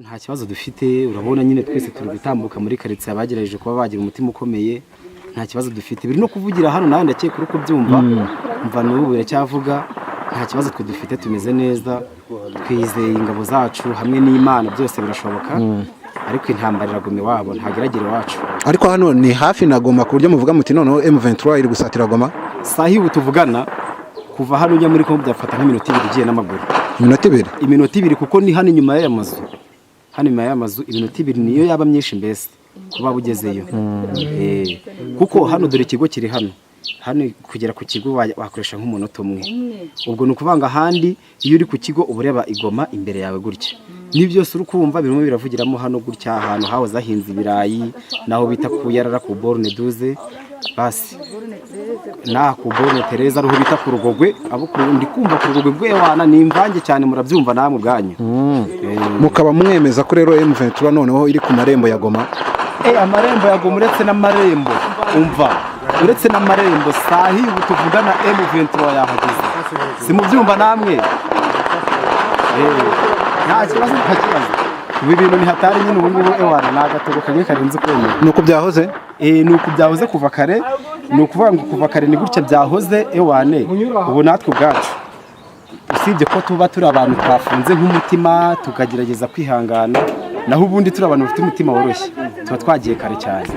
Nta kibazo dufite. Urabona nyine twese turi gutambuka muri karitsiye, abagerageje kuba bagira umutima ukomeye. Nta kibazo dufite, biri no kuvugira hano, nawe ndakeka uri kubyumva. Mva n'ubu biracyavuga. Nta kibazo twe dufite, tumeze neza, twizeye ingabo zacu hamwe n'Imana, byose birashoboka. Ariko intambara iraguma iwabo, ntageragere iwacu. Ariko hano ni hafi na Goma, ku buryo muvuga muti noneho M23 iri gusatira Goma? Sahi ubu tuvugana, kuva hano ujya muri Kongo byafata nk'iminota 2 ugiye n'amaguru. Iminota 2? Iminota 2, kuko ni hano inyuma y'aya mazu. Hano inyuma y'aya mazu, iminota 2 niyo yaba myinshi mbese kuba ugezeyo. Kuko hano dore ikigo kiri hano. Hano kugera ku kigo wakoresha nk'umunota umwe. Ubwo ni ukuvuga ngo ahandi iyo uri ku kigo uba ureba i Goma imbere yawe gutya, ni byose uri kumva birimo biravugiramo hano gutya, ahantu hahoze hahinze ibirayi, naho bita ku Yarara, ku Borne 12, basi naha ku Borne Tereza, ariho bita ku Rugogwe. Abo ndi kumva ku Rugogwe bwewana ni imvange cyane, murabyumva namwe ubwanyu. Mukaba mwemeza ko rero M23 noneho iri ku marembo ya Goma? Amarembo ya Goma, uretse n'amarembo, umva, uretse n'amarembo, sahi ubu tuvugana M23 yahageze. Si mubyumva namwe? Nta kibazo, nta kibazo. Ubu ibintu ni hatari nyine ubu ngubu, ewana, ni agatogo kamwe karenze ukwemera. Nuko byahoze? Ni uku byahoze kuva kare. Ni ukuvuga ngo kuva kare ni gutya byahoze, ewane. Ubu natwe ubwacu, usibye ko tuba turi abantu twafunze nk'umutima, tukagerageza kwihangana, naho ubundi turi abantu bafite umutima woroshye, tuba twagiye kare cyane.